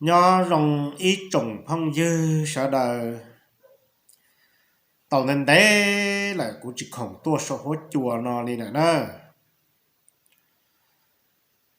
Nyob zoo ib tsoom phooj ywg sawv daws, tau ntev ntev lawm kuv tsis khoom tuaj saum huab cua no li lawm na.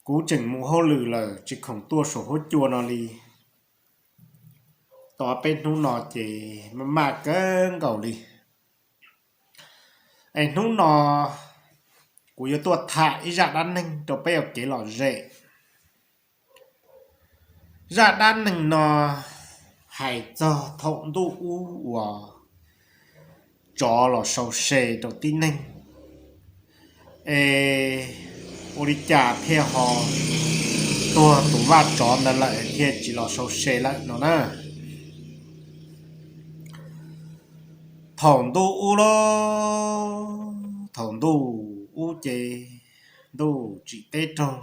Kuv tseem mus hauj lwm lawm tsis khoom tuaj saum huab cua no li. Tau peb hnub no ces maj maj kawg nkaus li. Es hnub no kuv yuav tuaj tham ib zaj dab neeg rau peb ua kev lom zem. Zaj dab neeg no hais txog thaum ntuj ub uas tsov los sau se rau tib neeg, es ua li cas thiaj ho tuag tus vaj tsov ntawd lawm thiaj tsis los sau se lawm no na. Thaum ntuj ub los, thaum ntuj ub ces ntuj tsim teb raug,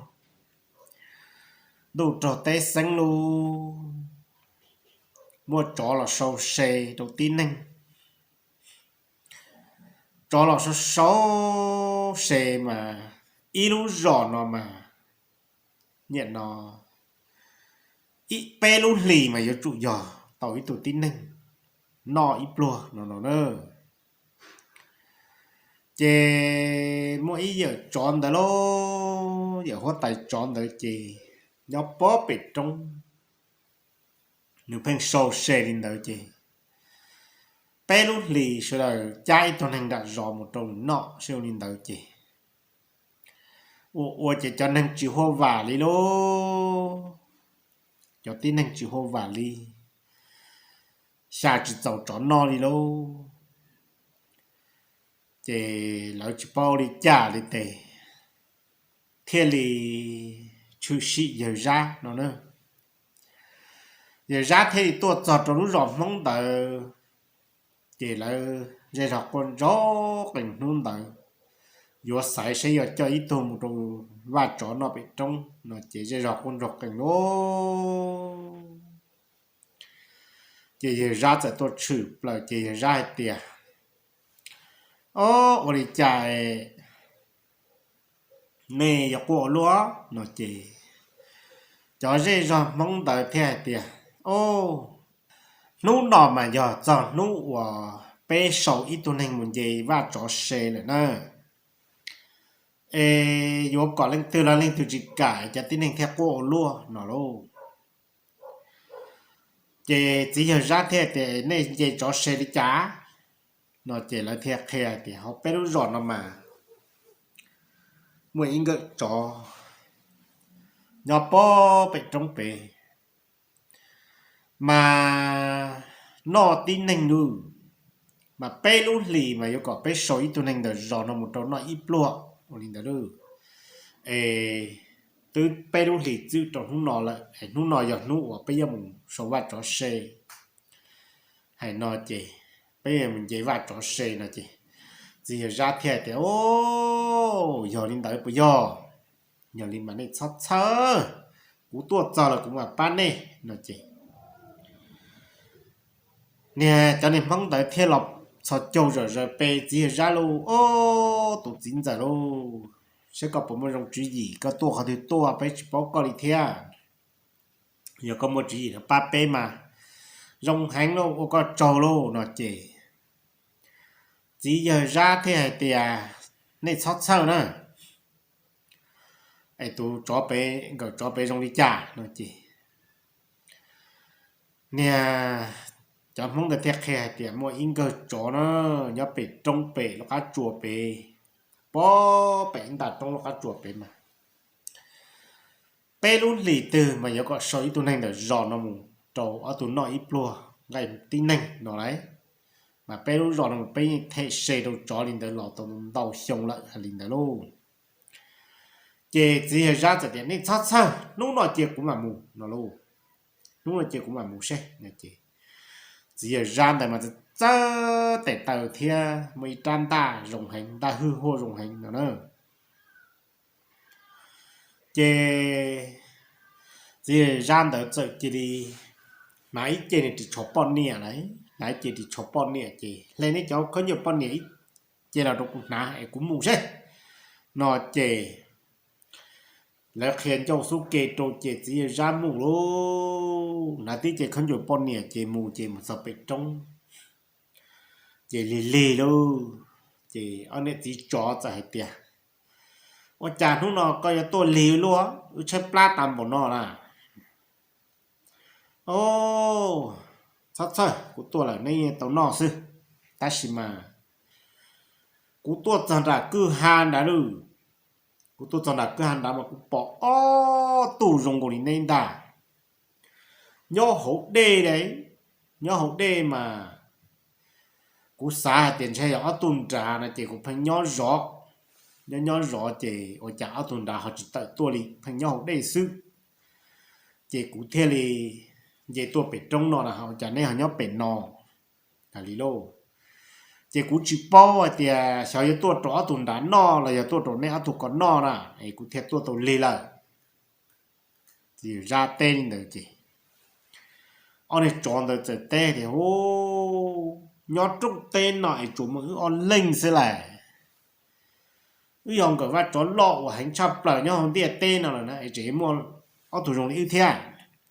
ntuj raug teb xeeb lug, muaj tsov los sau se rau tib neeg. Tsov los sau sau se mas ib lub zos no mas, niaj no ib peb lub hlis mas yuav tsum yog tau ib tug tib neeg noj ib pluag no no na. Ces muaj ib yawm tsov ntawd lauj, yawm huab tais tsov ntawd ces nyob pob pem roob, nws pheej sau se li ntawd ces peb lub hlis sawv daws cab ib tug neeg nram zos mus rau nws noj sib ua li ntawd ces ua ua ces cov neeg tsis huaj vam li lauj, cov tib neeg tsis huaj vam li, xya tsis txaus tsov noj li lauj. Ces lawv tsis paub ua li cas li ces thiaj li tshwm sim yawg Zab no na. Yawg Zab thiaj li tuaj txog rau lub zos Hmoob ntawd, ces lawv zej zog quaj ntsog qees hnub ntawd, yuav xaiv saib yuav coj ib tug mus rau vaj tsov noj pem roob no ces zej zog quaj ntsog qees lauj. Ces yawg Zab txawm tuaj tshwm plaws ces yawg Zab hais tias, Ob, ua li cas nej yuav quaj ua luaj? No ces cov zej zog Hmoob ntawd thiaj hais tias, Ob, hnub no mas yog txog hnub uas peb sau ib tug neeg mus nce vaj tsov se lawm na. Es yuav kom leej twg los leej twg tsis kam, cov tib neeg thiaj quaj ua luaj no lauj. Ces txiv yawg Zab thiaj tias, Nej nce tsov se li cas? No ces lawv thiaj qhia tias, Hauv peb lub zos no mas muaj ib nkawm tsov nyob pob pem roob pem, mas noj tib neeg lawm, mas peb lub hlis mas yuav kom peb sau ib tug neeg ntawm zos no mus rau noj ib pluag ua li ntawd lauj. Es twb peb lub hlis txwb rau hnub no lawm, es hnub no yog hnub uas peb yuav mus sau vaj tsov se. Hais no ces peb yuav mus nce vaj tsov se no ces txiv yawg Zab thiaj tias, Ob, yog li ntawd puas yog? Yog li mas nej txhob txhawj, kuv tuaj txog los kuv mam pab nej no ces niag cov niag Hmoob ntawd thiaj los txhos caug zom zaws pe txiv yawg Zab lauj, Ob, tus txiv ntxawm lauj, saib koj puas muaj zoo tswv yim, koj tuaj qhov twg tuaj peb tsis paub koj li thiab. Yog koj muaj tswv yim no pab peb mas zoo heev lauj, ua koj tsaug lauj no ces txiv yawg Zab thiaj hais tias, Nej txhob txhawj na, es tus tsov pem, nkawm tsov pem zoo li cas no ces niag cov Hmoob ntawd thiaj qhia hais tias muaj ib nkawg tsov na, nyob pem roob pem lub qab tsuas pem, pob pem nta roob lub qab tsuas pem mas peb lub hlis twg mas yuav kom sau ib tug neeg ntawm zos no mus rau ob tug noj ib pluag nqaij tib neeg no lauj. Mas peb lub zos no mas peb yeej them se rau tsov li ntawd los tau ntau xyoo lawm hais li ntawd lauj. Ces txiv yawg Zab txawm tias, Nej txhob txhawj, hnub no cia kuv mam mus no lauj. Hnub no cia kuv mam mus seb no ces txiv yawg Zab ntawd mas txawj tes taw thiab muaj ib rab ntaj zoo heev, ntaj hwj huaj zoo heev no na. Ces txiv yawg Zab ntawd txawm cia li hnav ib ce ris tsho poj niam lauj, hnav ib ce ris tsho poj niam ces hle nej cov khaub ncaws poj niam ib ce los rau kuv hnav es kuv mus seb no ces lawv qhia ncauj xub ke rau ces txiv yawg Zab mus lauj. Nrad tib ce khaub ncaws poj niam ces mus ces mus txog pem roob, ces lig lig lauj. Ces ob niam txiv tsov txawm hais tias, Ua cas hnub no koj yuav tuaj lig luaj, wb tshaib plab tas npaum no na? Txhob txhawj, kuv tuaj lawm neb yeej tau noj xwb. Tab sis mas kuv tuaj txog nram kwj ha nrad lauj, kuv tuaj txog nram kwj ha nrad mas kuv pom ob tug zoo nkaus li neb ntag. Nyob hauv dej, nyob hauv dej mas kuv xav hais tias ntshe yog ob tug nrad no ces kuv pheej nyob zov, nyob nyob zov ces ua cas ob tug nrad ho tsis tawm tuaj li, pheej nyob hauv dej xwb. Ces kuv thiaj li nce tuaj pem roob no na, ua cas neb ho nyob pem no? Hais li lauj. Ces kuv tsis paub hais tias xyov yuav tuaj rau ob tug nrad noj los yog tuaj rau neb ob tug ko noj na, es kuv thiaj tuaj tau lig lawm. Zab teb li ntawd ces ob niag tsov ntawd txawm teb tias, Hu, nyob rooj teb no es tsuas muaj wb ob leeg xwb las. Wb yog nkawm vaj tsov loj uas heev tshaj plaws nyob hauv ntiaj teb no lawm na, es tseem muaj ob tug zoo li wb thiab.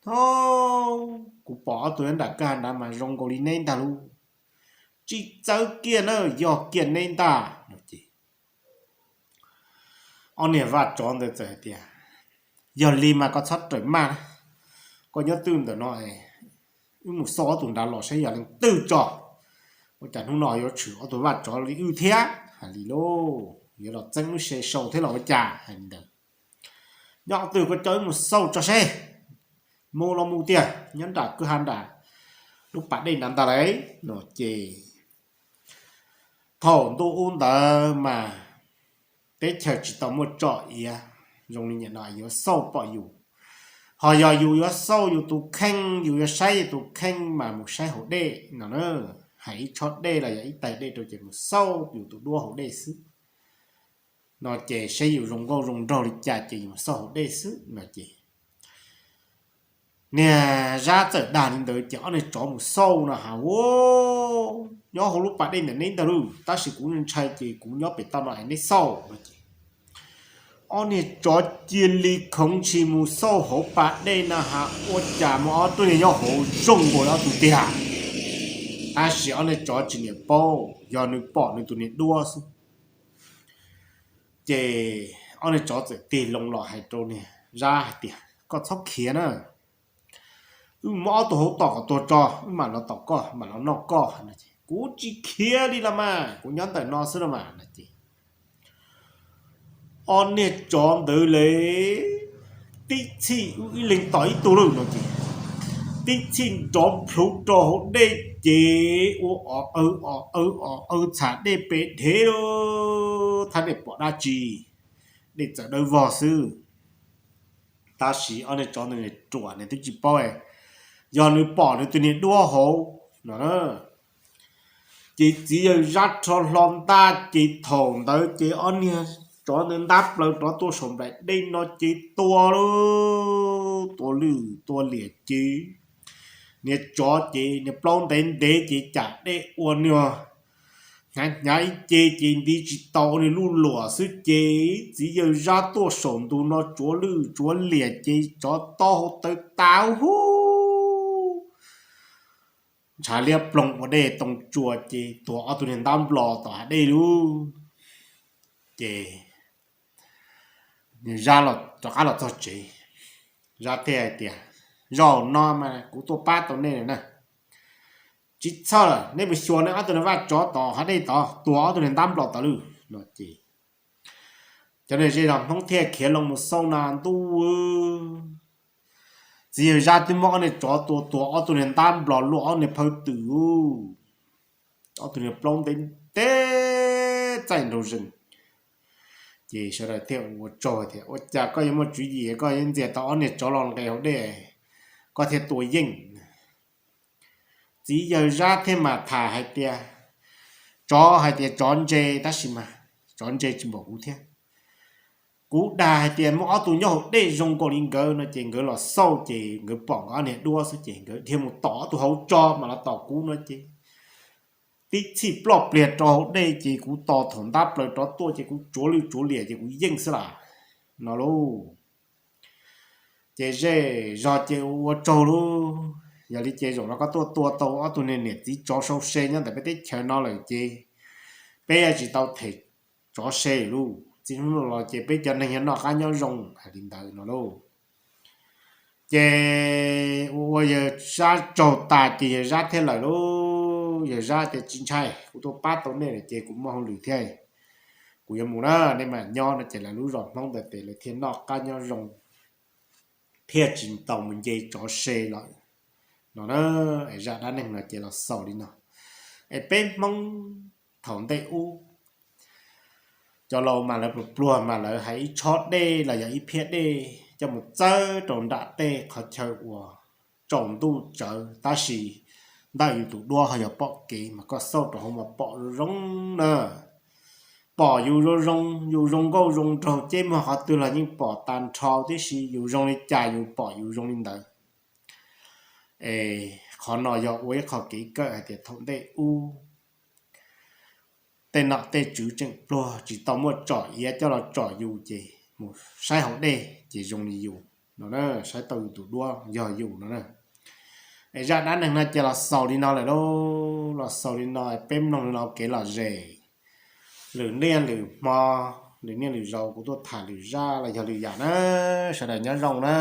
Thaub, kuv pom ob tug nyob nram kwj ha nrad mas zoo nkaus li neb ntag lauj. Tsis txawv kiag na, yog kiag neb ntag no ces ob niag vaj tsov ntawd txawm hais tias, Yog li mas koj txhob rawm maj, koj nyob twj ntawm no, wb mus xauj ob tug nrad los saib yog leej twg tso. Ua cas hnub no yuav tshwm ob tug vaj tsov li wb thiab? Hais li lauj, yuav los txeeb wb se sau thiab los ua cas? Hais li ntawd, Nyob twg koj coj wb mus xauj tso seb. Mus los mus tiag, nyob nram kwj ha nram lub pas dej nrad ntag lauj no ces thaum ntuj ub ntawd mas teb chaws tsis tau muaj tsom iav zoo li nim no yuav xauj pom yus. Ho yog yus yuav xauj yus tus kheej, yus yuav saib yus tus kheej mas mus saib hauv dej no na, hais ib tshob dej los yog ib taig dej rau ces mus xauj yus tus duab hauv dej xwb no ces saib yus zoo nkauj zoo nraug li cas ces yus mus xauj hauv dej xwb no ces niag Zab txawm dag li ntawd ces ob niag tsov mus xauj no has, Hu, nyob hauv lub pas dej ntawm neb ntag lauj, tab sis kuv ntshai ces kuv nyob pem toj no es neb xauj no ces ob niag tsov cia li khoov ntshis mus xauj hauv pas dej no has, ua cas muaj ob tug niag nyob hauv zoo nkaus li ob tug tiag. Tab sis ob niag tsov tsis niam paub, yog nws pom nws tus niag duab xwb. Ces ob niag tsov txawm tig loo los hais rau niag Zab hais tias, Koj txhob khiav na, wb muab ob tug hauv tom kom tuag tso, wb mam los tom koj, mam los noj koj. Kuv tsis khiav li los mas, kuv nyob ntawm no xwb los mas no ces ob niag tsov ntawd li tib txhij ib leeg tom ib tug lawm no ces tib txhij nrov plhuv rau hauv dej ces ua o aw o aw o aw txham dej pes dhev lawm, thab dej pom dab tsi, dej txawm dawb vog xwb. Tab sis ob niag tsov ntawd ruam nws twb tsis paub, yog nws pom nws tus niag duab hauv no ces txiv yawg Zab rho hlo ntaj ces thaum ntawd ces ob niag tsov ntawd ntab plaws rov tuaj saum nplaim dej no ces tua lawm, tua lwj tua liam ces niag tsov ces niag plaub ntev ntev ces cam dej ua niag hnyav hnyav ib ce ces nti tsis tau ua niag luj luam xwb ces txiv yawg Zab tuaj saum ntug no tsuav lwj tsuav liam ces tsov taub hau tawv tas huv, ntshav liab ploog ua dej too tsua ces tuag ob tug niag ntab nplos tom hav dej lawm. Ces Zab rov qab los txog tsev, Zab thiaj hais tias, Zaum no mas kuv tuaj pab tau nej lawm na. Tsis txhob lawm, nej mus xyuas nej ob tug niag vaj tsov tom hav dej tod, tuag ob tug niag ntab nplos tod lawm no ces cov niag zej zog Hmoob thiaj khiav loo mus xauj na ntuj, txiv yawg Zab twb muab ob niag tsov tua tuag ob tug niag ntab nplos luaj ob niag phaw twm, ob tug niag plaub ntev ntev txaij nraug zees. Ces sawv daws thiaj ua tsaug tias, Ua cas koj yuav muaj tswv yim, koj yuav ntxias tau ob niag tsov los nqes hauv dej, koj thiaj tua yeej? Txiv yawg Zab thiaj mam tham hais tias, Tsov hais tias tsov ntse tab sis mas tsov ntse tsis npaum kuv thiab. Kuv dag hais tias muaj ob tug nyob hauv dej zoo nkaus li nkawd no ces nkawd los xauj ces nkawd pom nkawd ob niag duab xwb ces nkawd dhia mus tom ob tug hauv tso mam los tom kuv no ces tib txhij ploj pliag rau hauv dej ces kuv tos thaum ntab plaws rov tuaj ces kuv tsuav lwj tsuav liam ces kuv yeej xwb las no lauj. Ces zej zog ces ua tsaug lauj. Yog li ces zaum no koj tuaj tua tau ob tug niam txiv tsov sau se nyob ntawm peb teb chaws no lawm ces peb tsis tau them tsov se lauj. Txij hnub no los ces peb cov neeg yog noj qab nyob zoo, hais li ntawd no lauj. Ces ua ua yawg Zab tsaug tas ces yawg Zab thiaj lawm lauj. Yawg Zab tias, Tsis ntshai, kuv tuaj pab tau nej lawm ces kuv muaj hauj lwm thiab, kuv yuav mus na, nej mam nyob no. Ces lawv lub zos Hmoob ntawd ces lawv thiaj noj qab nyob zoo, thiaj tsis tau mus nce tsov se lawm no na. Es zaj dab neeg no ces los xaus li no. Es peb Hmoob thaum ntej ub, cov laus mas lawv pluag pluag mas lawv hais ib tshob dej los yog ib phiab dej coj mus txawb rau nram tej qhov chaw uas tsaus ntuj tsawv, tab sis ntawm yus tus duab ho yog pom kev mas koj xauj rau hauv mas pom zoo zoo na. Pom yus zoo zoo, yus zoo nkauj zoo nraug, ceb muag qhov twg los yeej pom tag nrho tib si, yus zoo li cas yus pom yus zoo li ntawd. Es qhov no yog ua ib qho kev kawm hais tias thaum ntej ub tej nom tej tswv tseem pluag tsis tau muaj tsom iav coj los tsom yus ces mus saib hauv dej ces zoo li yus no, saib tau yus tus duab yog yus no na. Es zaj dab neeg no ces los xaus li no lawm lauj. Los xaus li no, peb mloog li no kev lom zem. Lwm niaj lwm hmo, lwm niaj lwm zaus kuv tuaj tham lwm zaj los yog lwm yam na. Sawv daws nyob zoo na.